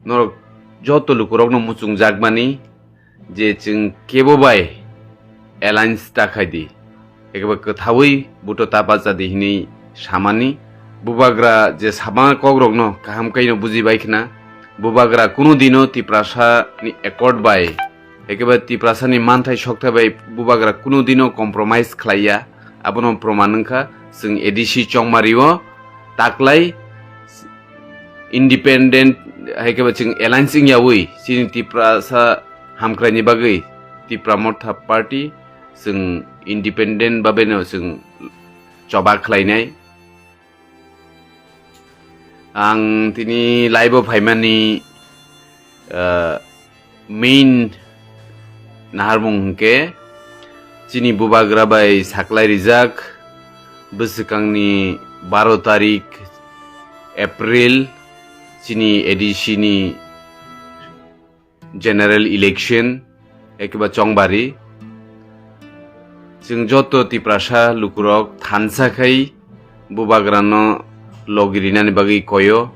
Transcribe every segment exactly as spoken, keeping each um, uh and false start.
Norok joto lukurokno muchungjakmani je chwng kebo bai alliance ta khai di, ekeba kwthaui buto ta bacha di hinwi samani. Bubagra je sama kokrokno kaham khaino buji bai khna, bubagra kunu dino Tiprasa ni accord bai, ekeba Tiprasa ni manthai sokthai bai bubagra kunu dino compromise khlaiya, abono proman wngkha. Chwng A D C Chongmari o taklai independent hai khe ba chwng alliance wngyaui chini Tiprasa hamkraini bagwi Tipra Motha Party chwng independent babeno chwng choba khlainai. Ang tini live o phaimani, ah, main naharmung hwnkhe chini bubagra bai saklai rijak bwswkangni baro tarik April chini A D C ni general election, ekeba chongbari. Chwng joto Tiprasa lukurok thansa khai bubagrano logi rinani bagwi koyo.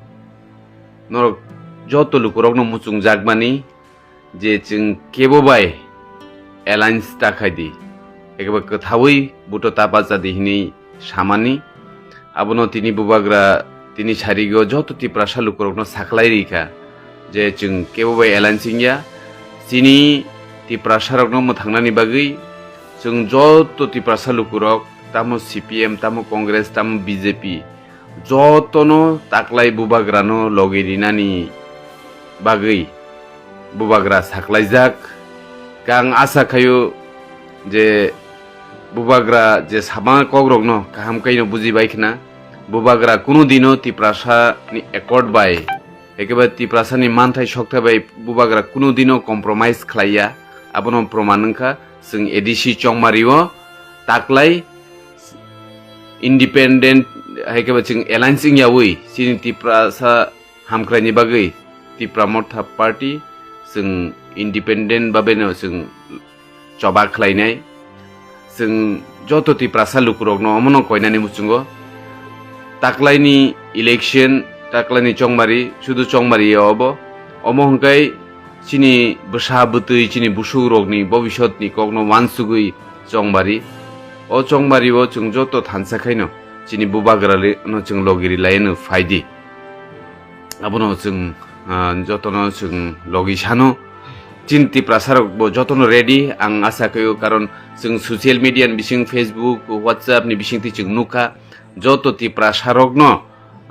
Norok joto lukurokno muchungjakmani je chwng kebo bai alliance ta khai di, ekeba kwthaui buto ta bacha di hinwi samani. Abono tini bubagra tini sarigo joto Tiprasa lukurokno saklai rikha je chwng kebo bai alliance wngya. Chini Tiprasarokno mwthangnani bagwi chwng joto Tiprasa lukurok, tamo C P M, tamo Congress, tamo B J P, jotono taklai bubagrano logi rinani bagwi bubagra saklaijak. Khe ang asa khaio je bubagra je sama kokrokno kaham khaino buji bai khna, bubagra kunu dino Tiprasa ni accord bai, ekeba Tiprasa ni manthai sokthai bai bubagra kunu dino compromise khlaiya, abono proman wngkha. Chwng A D C Chongmari o taklai independent hai khe ba chwng alliance wngyaui chini Tiprasa hamkraini bagwi Tipra Motha Party chwng independent babeno chwng choba khlainai. Chwng joto Tiprasa lukurokno omono koinani muchungo. Taklaini election, taklaini chongmari, sudu chongmari ya obo. Omo hwnkhe chini bwsa bwtwi, chini busukrokni bobisotni kokno wansugwi chongmari. O chongmari o chwng joto thansa khaino chini bubagra le-, no chwng logi ri laino phaidi. Abono chwng, ah, jotono chwng logi sano. Chini Tiprasa rok bo jotono ready, ang asa khaio, karon chwng social media ni bising, Facebook, WhatsApp ni bising twi chwng nukha, joto Tiprasa rokno,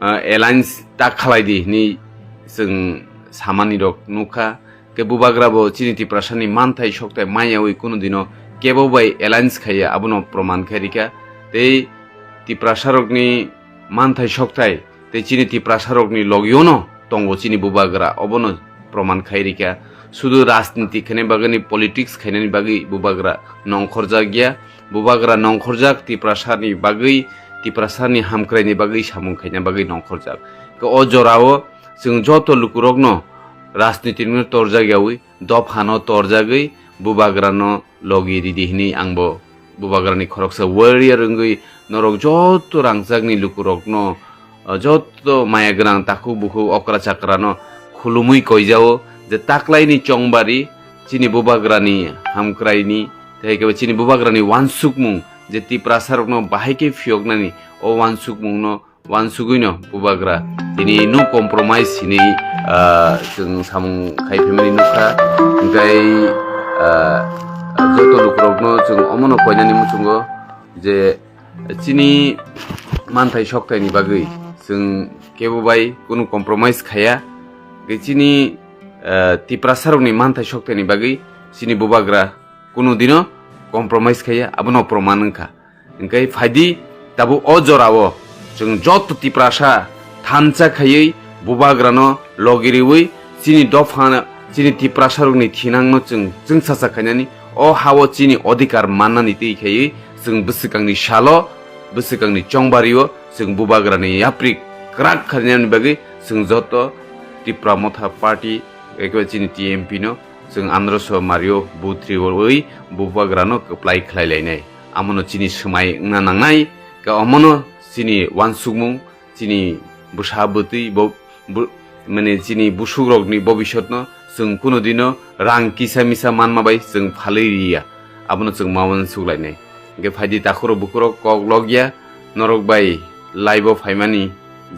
ah, alliance ta khalai di hinwi chwng samani rok nukha. Khe bubagra bo chini Tiprasa ni manthai sokthai maya wi kunu dino kebo bai alliance khaiya, abono proman khai rikha. Tei Tiprasa rokni manthai sokthai tei chini Tiprasa rokni logiono tongo chini bubagra, obono proman khai rikha. Sudu rajniti khainai bagwi, politics khainani bagwi bubagra nongkhorjak ya. Bubagra nongkhorjak Tiprasani bagwi, Tiprasani hamkraini bagwi samung khaina bagwi nongkhorjak. Khe o jorao chwng joto lukurokno rajnitino torjak yaui, dophano torjagwi bubagrano logi ridi hinwi angbo bubagrani khoroksa warrior wngwi norok joto rangchakni lukurokno, o, joto maya gwnang takhuk bukhuk okra chakrano khulumwi koijao je taklaini chongbari chini bubagrani hamkraini tei khe chini bubagrani wansukmung je Tiprasarokno bahai khe phiyoknani o wansukmungno wansugwino bubagra tini no compromise hinwi, ah, chwng samung khai phaimani nukha. Hwnkhe, ah, joto lukurokno chwng omono koinani muchungo je chini manthai soktaini bagwi chwng kebo bai kunu compromise khaya. Tei chini, ah, Tiprasarokni manthai soktaini bagwi chini bubagra kunu dino compromise khaya, abono proman wngkha. Hwnkhe phaidi, tabuk o jorao chwng joto Tiprasa thansa khaiwi bubagrano logi riwi chini dopha, chini Tiprasarokni thinangno chwng chwngsacha khainani, o hao chini odhikar mannani twi khaiwi chwng bwswkangni salo, bwswkangni chongbario chwng bubagrani yapri kwrak khainani bagwi chwng joto Tipra Motha Party, ekeba chini T M P no chwng androso mario buthriwi bubagrano kwplai khlai lainai. Amono chini swmai wngna nangnai, khe omono chini wansukmung, chini bwsa bwtwi bo, bo, mane chini busukrokni bobisotno chwng kunu dino rang kisa misa manma bai chwng phalwi riya, abono chwng ma uansuk lainai. Hwnkhe phaidi takhurok bukhurok kok logya, norok bai live-o phaimani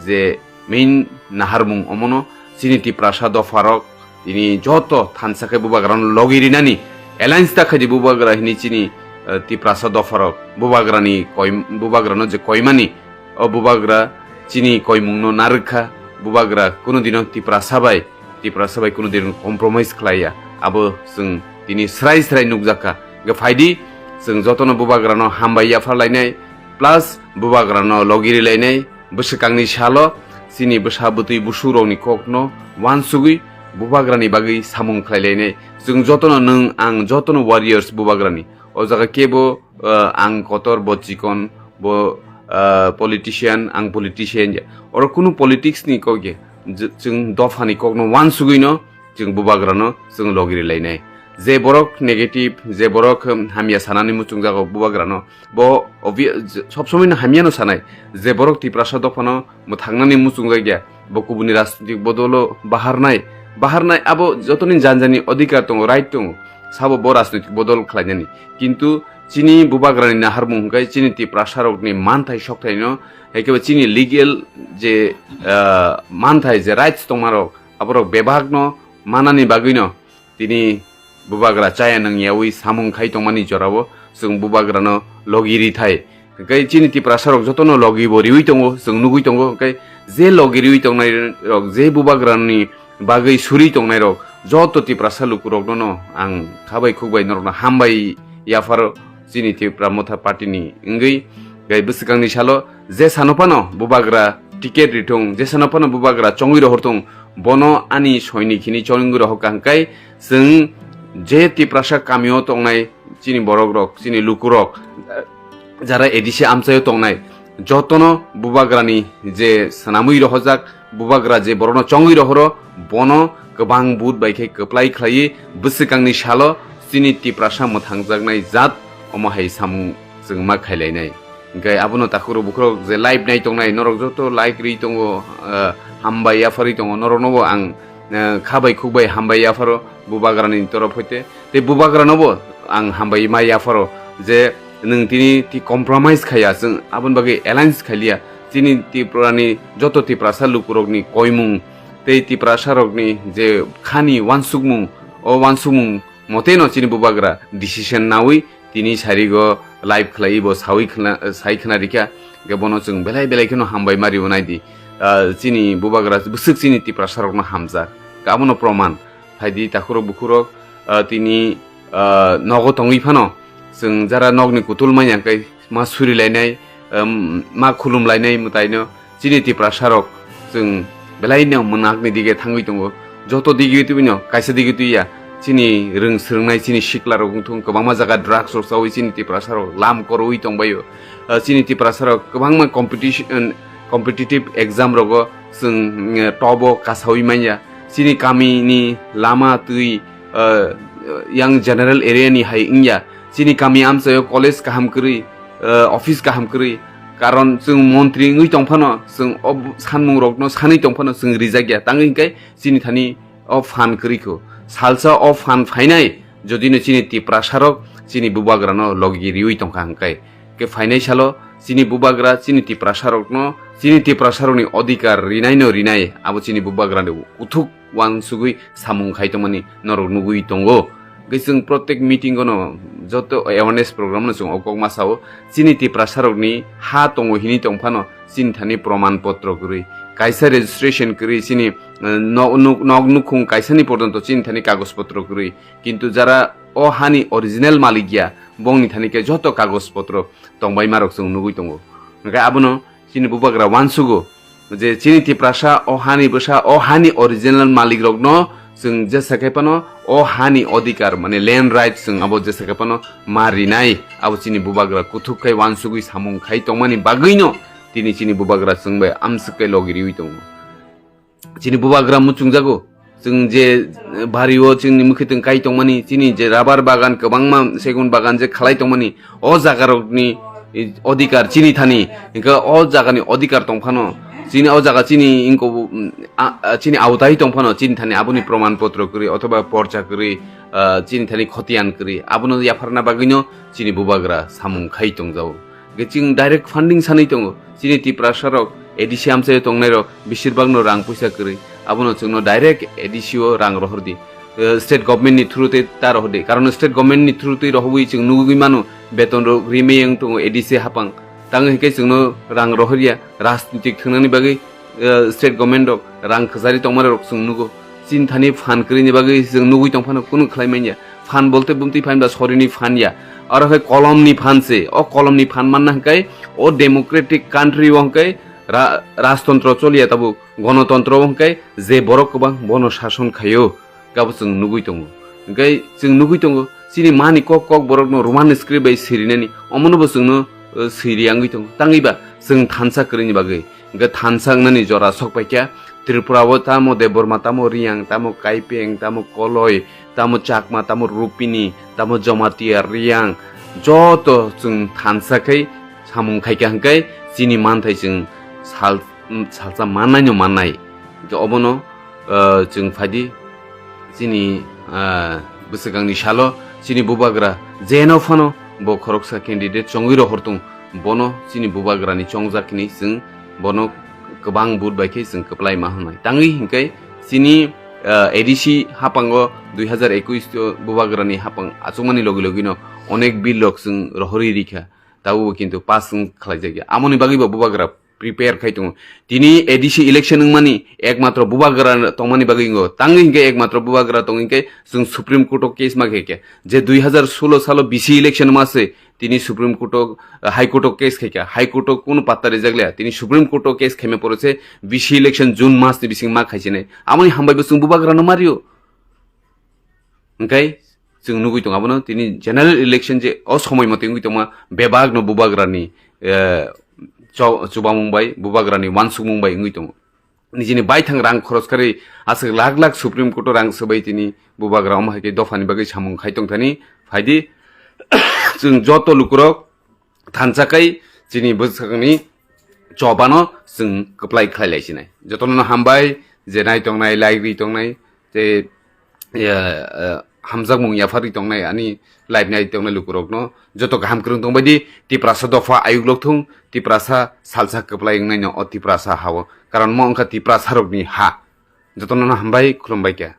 je main naharmung omono chini Tiprasa dopharok tini joto thansa khe bubagrano logi rinani alliance ta khaidi bubagra hini chini, eh, Tiprasa dopharok bubagrani koi-, bubagrano je koimani o bubagra chini koimungno narwkha, bubagra kunu dino Tiprasa bai, Tiprasa bai kunu dino compromise khlaiya, abo chwng tini srai srai nukjakha. Hwnkhe phaidi chwng jotono bubagrano hambai yaphar lainai, plus bubagrano logi ri lainai, bwswkangni salo chini bwsa bwtwi busukrokni kokno uansugwi bubagrani bagwi samung khlai lainai. Chwng jotono nwng ang jotono warriors bubagrani. O jaga kebo, uh, ang kotor, bo chikon, bo, uh, politician, ang politician ya. Oro kunu politics ni kok ya. J-, chwng dopha ni kok no uansugwi no chwng bubagra no chwng logi ri lainai. Je borok negative, je borok, um, hamya sanani muchung jago bubagra no, bo obvi-, j-, sob somoi no hamya no sanai. Je borok Tiprasa dopha no mwthangnani muchung jak ya, bo kubuni rajnitik bodolo baharnai, baharnai abo jotoni janjani odhikar tongo, right tongo, sabo bo rajnitik bodol khlainani. Kintu chini bubagrani naharmung hwnkhe chini Tiprasarokni manthai sokthai no, haikhe bo chini legal je, ah, manthai je rights tongmarok, aborok bebak no manani bagwi no tini bubagra chaya nang yaui samung khai tongmani jorao chwng bubagrano logi ri thai. Hwnkhe chini Tiprasarok jotono logi bo riui tongo, chwng nugui tongo. Hwnkhe je logi riui tongnai rok, je bubagrani bagwi suri tongnai rok, joto Tiprasa lukurokno no ang khabai khukbai norokno hambai yapharo chini Tipra Motha Party ni wngwi. Hwnkhe bwswkangni salo je sano phano bubagra ticket rithung, je sano phano bubagra chongwi rohorthung, bono ani soinik hini chongwi rohorkha hwnkhe chwng je Tiprasa kamio tongnai chini borokrok, chini lukurok, jara A D C amchaio tongnai, jotono bubagrani je swnamwi rohorjak, bubagra je borokno chongwi rohoro, bono kwbang vote bai khe kwplai khlaiwi bwswkangni salo chini Tiprasa mwthangjaknai jat omo hai samung chwng ma khailainai. Hwnkhe abono takhurok bukhurok je live nai tongnai, norok joto like ri tongo, ah, hambai yapharwi tongo, noroknobo ang, ah, khabai khukbai hambai yapharo bubagrani torof hoite. Tei bubagranobo ang hambai ma yapharo je nwng tini ti compromise khaiya, chwng aboni bagwi alliance khailiya. Chini Tripurani joto Tiprasa lukurokni koimung tei Tiprasarokni je khani uansukmung, o uansukmung moteno chini bubagra decision naui tini sarigo live khlai bo saui khna, sai khna rikha. Hwnkhe bono chwng belai belai kheno hambai ma ribonai di. Ah, chini bubagra bwswk chini Tiprasarokno hamjak. Abono proman. Phaidi takhurok bukhurok, ah, tini, ah, nogo tongwi phano chwng jara nokni kutul manya hwnkhe ma suri lainai, um, ma khulum lainai mwtaino. Chini Tiprasarok chwng belaino mwnakni dige thangwi tongo. Joto dige tubino kaisa dige tuiya. Chini rwng swrwngnai chini siklarok wngthung kwbangma jaga drugs rok chaui chini Tiprasarok lam koroi tongbaio. Ah, chini Tiprasarok kwbangma competition, competitive exam rogo chwng, eh, top o kasaui manya. Chini kami ni lama twi, eh, yang general area ni hai wngya. Chini kami amchaio college kaham kwrwi, eh, office kaham kwrwi. Karon chwng montri wngwi tongphano, chwng o sanmung rokno sanwi tongphano chwng rijakya. Tangwi hwnkhe chini thani o phan kwrwi kho. Salsa o phan phainai, jodino chini Tiprasarok chini bubagrano logi riui tongkha hwnkhe. Khe phainai salo chini bubagra chini Tiprasarokno, chini Tiprasarokni odhikar rinaino rinai, abo chini bubagrani kuthuk uansugwi samung khai tongmani norok nugui tongo. Hwnkhe chwng protek meeting-o no joto awareness program-no chwng o kok ma sao, chini Tiprasarokni ha tongo hini tongphano chini thani proman potro kwrwi, kaisa registration kwrwi, chini, eh, nok nuk-, nok nukhung kaisani porjonto chini thani kagoj potro kwrwi, kintu jara o hani original malik ya, bongni thani khe joto kagoj potro tongbaima rok chwng nugui tongo. Hwnkhe abono chini bubagra uansugo je chini Tiprasa o hani bwsa, o hani original malik rokno chwng jesa khe phano o hani odhikar, mane land right, chwng abo jesa khe phano ma rinai, abo chini bubagra kuthuk khai uansugui samung khai tongmani bagwino tini chini bubagra chwng bai amswk khe logi riui tongo. Chini bubagra muchungjago. Chwng je, eh, bari o chini mwkhwtwng kai tongmani, chini je rabar bagan, kwbangma segun bagan je khalai tongmani, o jagarokni, eh, odhikar chini thani, hwnkhe o jagani odhikar tongphano, Chini o jaga chini ingko, mm, a, a, chini autai tong phano chini thani aboni proman potro kwrwi othoba porcha kwrwi, ah, chini thani khotiyan kwrwi abono yapharna bagwino chini bubagra samung khai tongjago. Ge ching direct funding sanwi tongo. Chini Tiprasa rok A D C amchaio tongnai rok beshirbagno rang puisa kwrwi. Abono chwngno direct A D C o rang rohor di. Eh, state government ni through tei ta rohor di. Karon state government ni through tei rohorwi chwng nugwi mano beton rok rimwi wng tongo A D C hapang. Tang hwnkhe chwngno rang rohorya, rajnitik thwngnani bagwi, eh, state government rok rang khwchari tongmani rok chwng nugo. Chini thani phan kwrwini bagwi chwng nugwi tong phano kunu khlai manya. Phan bolte bumtwi phan ba sorini phan ya. Aro hai kolomni phan se. O kolomni phan manna hwnkhe o democratic country o hwnkhe ra-, rajtontro choliya tabuk. Gonotontro o hwnkhe je borok kwbang bono sason khaio. Kabo chwng nugwi tongo. Hwnkhe chwng nugwi tongo, chini mani kok kok borokno Roman script bai sirinani, omono bo chwngno, eh, siri wngwi tongo. Tangwi ba chwng thansa kwrwini bagwi. Hwnkhe thansa wngnani jora sok paikha. Tripura o tamo Debbarma, tamo Riyang, tamo Kaipeng, tamo Koloi, tamo Chakma, tamo Rupini, tamo Jamatia, Riyang, joto chwng thansa khai samung khaikha hwnkhe chini manthai chwng sal-, salsa mannaino mannai. Hwnkhe obono, eh, chwng phaidi chini, ah, bwswkangni salo chini bubagra jeno phano bo khoroksa candidate chongwi rohor tong, bono chini bubagrani chongjak hinwi chwng bono kwbang vote bai khe chwng kwplai ma hwnwi. Tangwi hinkhe chini, ah, A D C hapango dui hazar ekush o bubagrani hapang achukmani logi logino onek bill rok chwng rohorwi rikha, tabukbo kintu pass wng khlaijakya. Amoni bagwibo bubagra prepare khai tongo. Tini A D C election wngmani ekmatro bubagra tongmani bagwi wngo. Tangwi hinkhe ekmatro bubagra tong hinkhe chwng Supreme Court o case ma khaikha. Je dui hazar solo salo B C election ma se tini Supreme Court o, High Court o case khaikha. High Court o kunu patta rijak liya. Tini Supreme Court o case khaima pore se B C election June mas ni bising ma khaisinai. Amoni hambai bo chwng bubagra no mario. Hwnkhe chwng nugwi tongo abono tini general election je o somoi motwi wngwi tongma bebakno bubagrani, eh, cho-, chubamung bai, bubagrani uansukmung bai wngwi tongo. Nijini baithang rang khoros kharwi aswk lakh lakh Supreme Court o rang swbai tini bubagra omo hai khe dophani bagwi samung khai tongthani phaidi chwng joto lukurok thansa khai chini bwsakni chobano chwng kwplai khlai lai sinai. Jotono hambai je nai tongnai, like ri tongnai, tei, eh, eh, hamjakmung yapharwi tongnai, ani live nai tongnai lukurokno joto kaham kwrwng tongbai di. Tiprasa dopha ayuk lok thung, Tiprasa salsa kwplai wngnaino o Tiprasa hao. Karon mo wngkha Tiprasarokni ha. Jotono hambai, khulumbai kha.